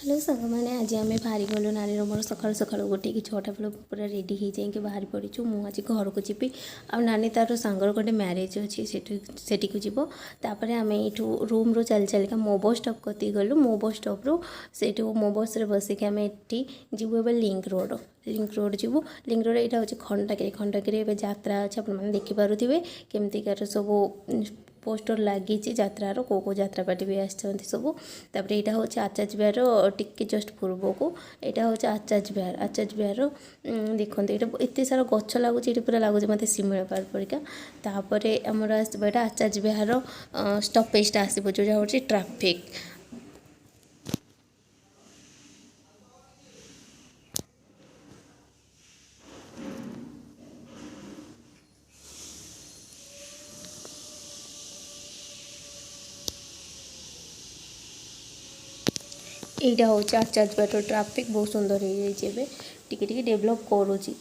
Hello ସାଙ୍ଗମାନେ, ଆଜି ଆମେ ବାହାରି ଗଲୁ ନାନୀର ମୋର ସକାଳୁ ସକାଳୁ ଉଠିକି 6ଟା ବେଳକୁ ପୁରା ରେଡ଼ି ହେଇଯାଇକି ବାହାରି ପଡ଼ିଛୁ। ମୁଁ ଆଜି ଘରକୁ ଯିବି ଆଉ ନାନୀ ତାର ସାଙ୍ଗର ଗୋଟେ ମ୍ୟାରେଜ୍ ଅଛି, ସେଠିକୁ ଯିବ। ତାପରେ ଆମେ ଏଇଠୁ ରୁମ୍ରୁ ଚାଲି ଚାଲିକା ମୋ ବସ୍ ଷ୍ଟପ୍ କତିକି ଗଲୁ। ମୋ ବସ୍ ଷ୍ଟପ୍ରୁ ସେଇଠୁ ମୋ ବସ୍ରେ ବସିକି ଆମେ ଏଠି ଯିବୁ ଏବେ ଲିଙ୍କ ରୋଡ଼, ଲିଙ୍କ ରୋଡ଼ ଯିବୁ। ଲିଙ୍କ ରୋଡ଼ ଏଇଟା ହେଉଛି ଖଣ୍ଡଗିରି। ଖଣ୍ଡଗିରି ଏବେ ଯାତ୍ରା ଅଛି। ଆପଣମାନେ ଦେଖିପାରୁଥିବେ କେମିତିକାର ସବୁ ପୋଷ୍ଟର ଲାଗିଛି ଯାତ୍ରାର, କେଉଁ କେଉଁ ଯାତ୍ରା ପାର୍ଟି ବି ଆସିଛନ୍ତି ସବୁ। ତାପରେ ଏଇଟା ହେଉଛି ଆଚାର୍ଯ୍ୟ ବିହାର, ଟିକେ ଜଷ୍ଟ ପୂର୍ବକୁ ଏଇଟା ହେଉଛି ଆଚାର୍ଯ୍ୟ ବିହାର। ଆଚାର୍ଯ୍ୟ ବିହାର ଦେଖନ୍ତୁ, ଏଇଟା ଏତେ ସାରା ଗଛ ଲାଗୁଛି ଏଇଠି, ପୁରା ଲାଗୁଛି ମୋତେ ଶିମିଳିପାଳ ପରିକା। ତାପରେ ଆମର ଆସିବ ଏଇଟା ଆଚାର୍ଯ୍ୟ ବିହାର ଷ୍ଟପେଜଟା ଆସିବ, ଯେଉଁଟା ହେଉଛି ଟ୍ରାଫିକ୍। ଏଇଟା ହେଉଛି ଆଚାର୍ଯ୍ୟ ବିହାର ଟ୍ରାଫିକ୍। ବହୁତ ସୁନ୍ଦର ହେଇଯାଇଛି, ଏବେ ଟିକେ ଟିକେ ଡେଭଲପ୍ କରୁଛି।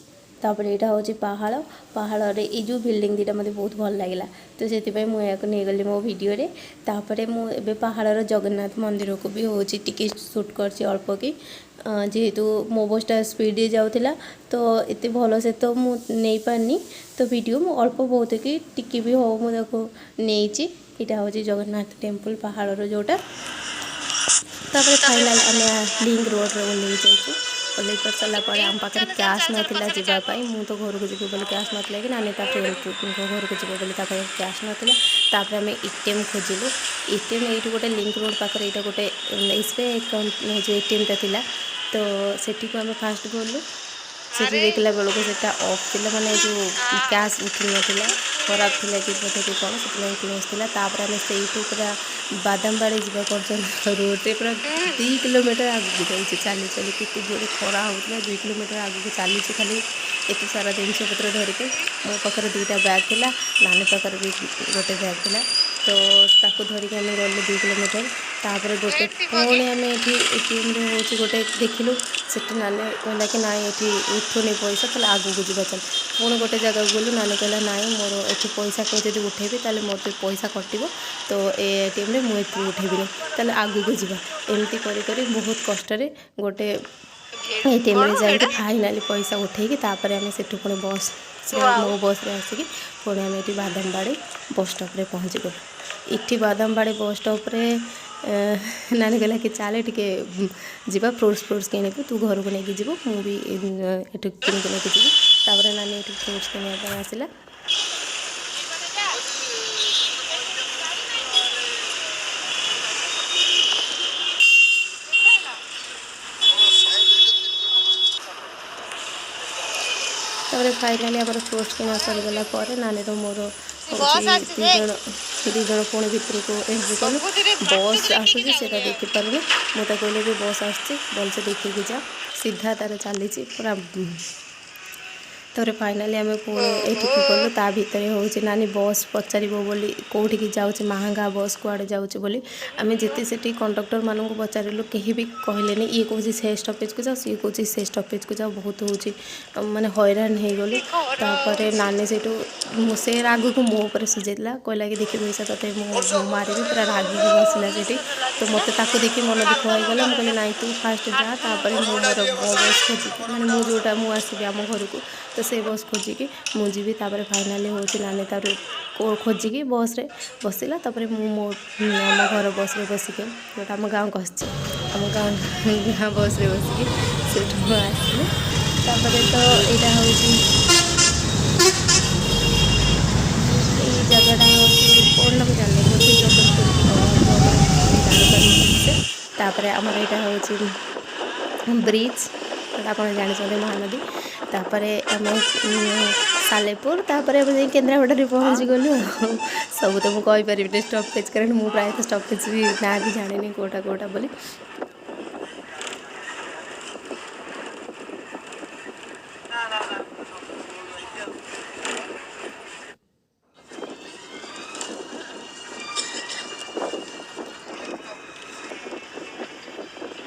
ତାପରେ ଏଇଟା ହେଉଛି ପାହାଳ। ପାହାଳରେ ଏଇ ଯେଉଁ ବିଲ୍ଡିଂ ଦୁଇଟା ମୋତେ ବହୁତ ଭଲ ଲାଗିଲା, ତ ସେଥିପାଇଁ ମୁଁ ଏହାକୁ ନେଇଗଲି ମୋ ଭିଡ଼ିଓରେ। ତାପରେ ମୁଁ ଏବେ ପାହାଳର ଜଗନ୍ନାଥ ମନ୍ଦିରକୁ ବି ହେଉଛି ଟିକେ ସୁଟ୍ କରିଛି ଅଳ୍ପ କି। ଯେହେତୁ ମୋ ବସ୍ଟା ସ୍ପିଡ଼ରେ ଯାଉଥିଲା, ତ ଏତେ ଭଲସେ ତ ମୁଁ ନେଇପାରିନି ତ ଭିଡ଼ିଓ। ମୁଁ ଅଳ୍ପ ବହୁତ କି ଟିକେ ବି ହଉ ମୁଁ ତାକୁ ନେଇଛି। ଏଇଟା ହେଉଛି ଜଗନ୍ନାଥ ଟେମ୍ପଲ୍ ପାହାଳର ଯେଉଁଟା। ତାପରେ ଫାଇନାଲ୍ ଆମେ ଲିଙ୍କ ରୋଡ଼ରେ ଓହ୍ଲେଇ ଯାଇଛୁ। ଓହ୍ଲେଇ କରି ସାରିଲା ପରେ ଆମ ପାଖରେ କ୍ୟାସ୍ ନଥିଲା ଯିବା ପାଇଁ। ମୁଁ ତ ଘରକୁ ଯିବି ବୋଲି କ୍ୟାସ୍ ନଥିଲା କି ନାନୀ ତା ଫ୍ରେଣ୍ଡଙ୍କ ଘରକୁ ଯିବ ବୋଲି ତା ପାଖରେ କ୍ୟାସ୍ ନଥିଲା। ତାପରେ ଆମେ ଏଟିଏମ୍ ଖୋଜିଲୁ। ଏଟିଏମ୍ ଏଇଠି ଗୋଟେ ଲିଙ୍କ ରୋଡ଼ ପାଖରେ ଏଇଟା ଗୋଟେ ଏସବିଆଇ ଆକାଉଣ୍ଟ ଯେଉଁ ଏଟିଏମ୍ଟା ଥିଲା, ତ ସେଠିକୁ ଆମେ ଫାଷ୍ଟ ଗଲୁ। ସେଠି ଆରେ ଦେଖିଲା ବେଳକୁ ସେଟା ଅଫ୍ ଥିଲା, ମାନେ ଯେଉଁ କ୍ୟାସ୍ ଉଠୁନଥିଲା। ଖରାପ ଥିଲା କି ବୋଧେ କି କ'ଣ, ସେଥିପାଇଁ କ୍ଲୋଜ୍ ଥିଲା। ତାପରେ ଆମେ ସେଇଠୁ ପୁରା ବାଦାମବାଡ଼ି ଯିବା ପର୍ଯ୍ୟନ୍ତ ରୋଡ଼ରେ ପୁରା 2 କିଲୋମିଟର ଆଗକୁ ଯାଇଛୁ ଚାଲି ଚାଲି। କେତେ ଜୋରେ ଖରା ହେଉଥିଲା। 2 କିଲୋମିଟର ଆଗକୁ ଚାଲିଛୁ ଖାଲି ଏତେ ସାରା ଜିନିଷପତ୍ର ଧରିକି। ମୋ ପାଖରେ ଦୁଇଟା ବ୍ୟାଗ୍ ଥିଲା, ନାନୀ ପାଖରେ ବି ଗୋଟେ ବ୍ୟାଗ୍ ଥିଲା, ତ ତାକୁ ଧରିକି ଆମେ ଗଲୁ 2 କିଲୋମିଟର। ତାପରେ ଗୋଟେ ଏଇଠି ଥିବ କି? ପୁଣି ଆମେ ଏଠି ଏଟିଏମ୍ରେ ହେଉଛି ଗୋଟେ ଦେଖିଲୁ। ସେଠି ନାନୀ କହିଲା କି ନାଇଁ, ଏଠି ଉଠୁନି ପଇସା, ତାହେଲେ ଆଗକୁ ଯିବା ଚାଲ। ପୁଣି ଗୋଟେ ଜାଗାକୁ ଗଲୁ। ନାନୀ କହିଲା, ନାଇଁ, ମୋର ଏଠି ପଇସା ଯଦି ଉଠେଇବି ତାହେଲେ ମୋର ତ ପଇସା କଟିବ, ତ ଏ ଏଟିଏମ୍ରେ ମୁଁ ଏଥିରୁ ଉଠେଇବିନି, ତାହେଲେ ଆଗକୁ ଯିବା। ଏମିତି କରି କରି ବହୁତ କଷ୍ଟରେ ଗୋଟେ କଣ ଏଟିଏମ୍ରେ ଯାଇକି ସେଇଟା? ଫାଇନାଲି ପଇସା ଉଠେଇକି ତାପରେ ଆମେ ସେଠୁ ପୁଣି ବସ୍ରେ, ୱାଓ ମୋ ବସ୍ରେ ଆସିକି ପୁଣି ଆମେ ଏଠି ବାଦାମବାଡ଼ି ବସ୍ ଷ୍ଟପ୍ରେ ପହଞ୍ଚିଗଲୁ। ଏଠି ବାଦାମବାଡ଼ି ବସ୍ ଷ୍ଟପ୍ରେ ନାନୀ କହିଲା କି ଚାଲେ ଟିକେ ଯିବା, ଫ୍ରୁଟ୍ସ ଫ୍ରୁଟ୍ସ କିଣିବୁ, ତୁ ଘରକୁ ନେଇକି ଯିବୁ, ମୁଁ ବି ଏଠୁ କିଣିକି ନେଇକି ଯିବି। ତାପରେ ନାନୀ ଏଠୁ ଫ୍ରୁଟ୍ସ କିଣିବା ପାଇଁ ଆସିଲା। ତାପରେ ଫାଇନାଲି ଆମର ଫ୍ରୁଟ୍ସ କିଣା ସରିଗଲା ପରେ ନାନୀର ମୋର ହେଉଛି ବସ୍ ଆସିଛି ଦୁଇ ଦେଖ। ଜଣ ଦୁଇ ଜଣ ପୁଣି ଭିତରକୁ ଏଣ୍ଟ୍ରି କଲୁ। ସବୁଥିରେ ବାଟକୁ ବସ୍ ଦେଖିକି ଆସୁଛି, ଯାଉନି ସେଇଟା ଆଉ। ଦେଖିପାରୁନି। ମୁଁ ତାକୁ କହିଲି ବି ବସ୍ ଆସୁଛି, ଭଲସେ ଦେଖିକି ଯା। ସିଧା ତାର ଚାଲିଛି ପୁରା। ତାପରେ ଫାଇନାଲି ଆମେ ପୁଣି ଓହୋ ଏଇଠିକୁ ଗଲୁ। ତା ଭିତରେ ହେଉଛି ନାନୀ ବସ୍ ପଚାରିବ ବୋଲି, କେଉଁଠିକି ଯାଉଛି, ମାହାଙ୍ଗା ବସ୍ କୁଆଡ଼େ ଯାଉଛି ବୋଲି। ଆମେ ଯେତେ ସେଠି କଣ୍ଡକ୍ଟରମାନଙ୍କୁ ପଚାରିଲୁ, କେହି ବି କହିଲେନି। ଇଏ କହୁଛି ସେ ଷ୍ଟପେଜକୁ ଯାଅ, ସିଏ କହୁଛି ସେ ଷ୍ଟପେଜକୁ ଯାଅ। ବହୁତ ହେଉଛି ମାନେ ହଇରାଣ ହେଇଗଲୁ। କି ଖରା ତାପରେ ହଉଛି। ନାନୀ ସେଇଠୁ ମୁଁ ସେ ରାଗକୁ ମୋ ଉପରେ ସୁଝେଇଥିଲା। କହିଲା କି ଦେଖିବୁ ଇସା, ତୋତେ ମୁଁ ମାରିବି। ପୁରା ରାଗିକି ବସିଲା ସେଠି। ଭୁବନେଶ୍ୱରରେ ତ ଲାଗିଥିଲା ମୋତେ ତାକୁ ଦେଖି ମନ ଦୁଃଖ ହେଇଗଲା। ମୁଁ କହିଲି, ନାଇଁ, ତୁ ଫାଷ୍ଟ ଯା, ତାପରେ ମୁଁ ମୋର ମୋ ବସ୍ ଖୋଜିକି, ମାନେ ମୁଁ ଯେଉଁଟା ମୁଁ ଆସିବି ଆମ ଘରକୁ, ତ ସେ ବସ୍ ଖୋଜିକି ମୁଁ ଯିବି। ତାପରେ ଫାଇନାଲି ହେଉଛି ନାନୀ ତାର ଖୋଜିକି ବସ୍ରେ ବସିଲା। ତାପରେ ମୁଁ ମୋ ଆମ ଘର ବସ୍ରେ ବସିକି, ଯେଉଁଟା ଆମ ଗାଁକୁ ଆସିଛି, ଆମ ଗାଁ ବସ୍ରେ ବସିକି ସେଠୁ ମୁଁ ଆସିଲି। ତାପରେ ତ ଏଇଟା ହେଉଛି ଏଇ ଜାଗାଟା ହେଉଛି କ'ଣ ନା ମୁଁ ଜାଣିନି, ବୋଧେ ଜଗତପୁର କି କ'ଣ ହେଇଥିବ, ମୁଁ ଜାଣିପାରୁନି ଠିକ୍ସେ। ତାପରେ ଆମର ଏଇଟା ହେଉଛି ବ୍ରିଜ୍, ଯେଉଁଟା ଆପଣ ଜାଣିଛନ୍ତି, ମହାନଦୀ। ତାପରେ ଆମେ ସାଲେପୁର, ତାପରେ ଆମେ ଯାଇ କେନ୍ଦ୍ରାପଡ଼ାରେ ପହଞ୍ଚିଗଲୁ। ଆଉ ସବୁ ତ ମୁଁ କହିପାରିବିନି ଷ୍ଟପେଜ୍, କାରଣ ମୁଁ ପ୍ରାୟତଃ ଷ୍ଟପେଜ୍ ବି ନାଁ ବି ଜାଣିନି କେଉଁଟା କେଉଁଟା ବୋଲି।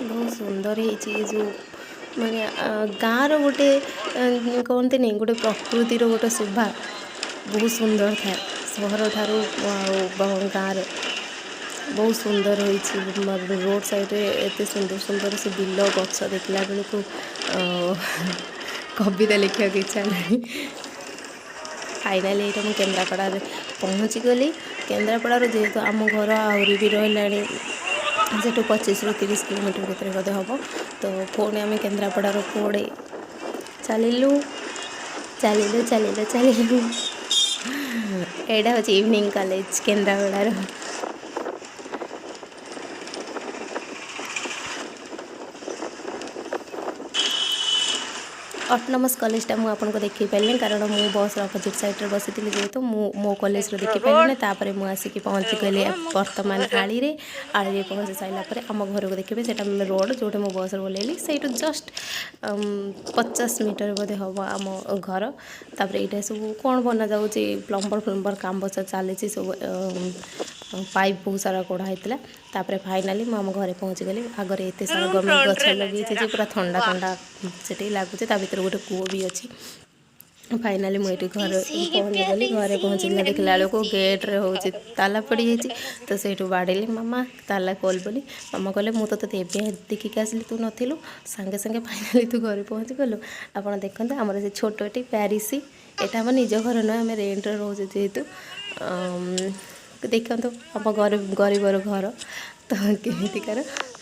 ବହୁତ ସୁନ୍ଦର ହେଇଛି। ଏ ଯେଉଁ ମାନେ ଗାଁର ଗୋଟେ କହନ୍ତିନି, ଗୋଟେ ପ୍ରକୃତିର ଗୋଟେ ଶୋଭା ବହୁତ ସୁନ୍ଦର ଥାଏ ସହରଠାରୁ ଆଉ ଗାଁରେ ବହୁତ ସୁନ୍ଦର ହୋଇଛି। ରୋଡ଼ ସାଇଡ଼ରେ ଏତେ ସୁନ୍ଦର ସୁନ୍ଦର ସେ ବିଲ, ଗଛ ଦେଖିଲା ବେଳକୁ କବିତା ଲେଖିବାକୁ ଇଚ୍ଛା ହେଲାଣି। ଫାଇନାଲି ଏଇଟା ମୁଁ କେନ୍ଦ୍ରାପଡ଼ାରେ ପହଞ୍ଚିଗଲି। କେନ୍ଦ୍ରାପଡ଼ାରୁ ଯେହେତୁ ଆମ ଘର ଆହୁରି ବି ରହିଲାଣି ସେଠୁ 25ରୁ 30 କିଲୋମିଟର ଭିତରେ ବୋଧେ ହେବ। ତ ପୁଣି ଆମେ କେନ୍ଦ୍ରାପଡ଼ାରୁ ପୁଣି ଚାଲିଲୁ, ଚାଲିଲୁ, ଚାଲିଲୁ, ଚାଲିଲୁ। ଏଇଟା ହେଉଛି ଇଭିନିଂ କଲେଜ କେନ୍ଦ୍ରାପଡ଼ାର। ଅଟୋନମସ୍ କଲେଜଟା ମୁଁ ଆପଣଙ୍କୁ ଦେଖାଇ ପାରିଲିନି, କାରଣ ମୁଁ ବସ୍ର ଅପୋଜିଟ୍ ସାଇଡ଼୍ରେ ବସିଥିଲି। ଯେହେତୁ ମୁଁ ମୋ କଲେଜରୁ ଦେଖିପାରିଲିନି। ତାପରେ ମୁଁ ଆସିକି ପହଞ୍ଚିଗଲି ବର୍ତ୍ତମାନ ଆଳିରେ। ଆଳିରେ ପହଞ୍ଚି ସାରିଲା ପରେ ଆମ ଘରକୁ ଦେଖିବେ, ସେଇଟା ରୋଡ଼ ଯେଉଁଠି ମୁଁ ବସ୍ରେ ଓହ୍ଲେଇଲି, ସେଇଠୁ ଜଷ୍ଟ 50 ମିଟର ବୋଧେ ହେବ ଆମ ଘର। ତାପରେ ଏଇଟା ସବୁ କ'ଣ ବନାଯାଉଛି, ପ୍ଲମ୍ବର ଫ୍ଲମ୍ବର କାମ ଚାଲିଛି ସବୁ, ପାଇପ୍ ବହୁତ ସାରା କଢ଼ା ହେଇଥିଲା। ତାପରେ ଫାଇନାଲି ମୁଁ ଆମ ଘରେ ପହଞ୍ଚିଗଲି। ଆଗରେ ଏତେ ସାରା ଗଭର୍ଣ୍ଣମେଣ୍ଟ ଗଛ ଲଗେଇଛି ଯେ ପୁରା ଥଣ୍ଡା ଥଣ୍ଡା ସେଠି ଲାଗୁଛି। ତା ଭିତରେ ଗୋଟେ କୂଅ ବି ଅଛି। ଫାଇନାଲି ମୁଁ ଏଇଠି ଘରେ ପହଞ୍ଚିଗଲି। ଘରେ ପହଞ୍ଚିଲା ଦେଖିଲା ବେଳକୁ ଗେଟ୍ରେ ହେଉଛି ତାଲା ପଡ଼ିଯାଇଛି। ତ ସେଇଠୁ ବାଡ଼େଇଲି, "ମାମା, ତାଲା ଖୋଲ" ବୋଲି। ମାମା କହିଲେ, "ମୁଁ ତ ତୋତେ ଏବେ ଦେଖିକି ଆସିଲି, ତୁ ନଥିଲୁ। ସାଙ୍ଗେ ସାଙ୍ଗେ ଫାଇନାଲି ତୁ ଘରେ ପହଞ୍ଚିଗଲୁ।" ଆପଣ ଦେଖନ୍ତୁ ଆମର ସେ ଛୋଟଟି ପ୍ୟାରିସି। ଏଇଟା ଆମ ନିଜ ଘର ନୁହେଁ, ଆମେ ରେଣ୍ଟରେ ରହୁଛୁ ଯେହେତୁ। ଦେଖନ୍ତୁ ଆମ ଘରେ ଗରିବର ଘର ତ କେମିତିକାର।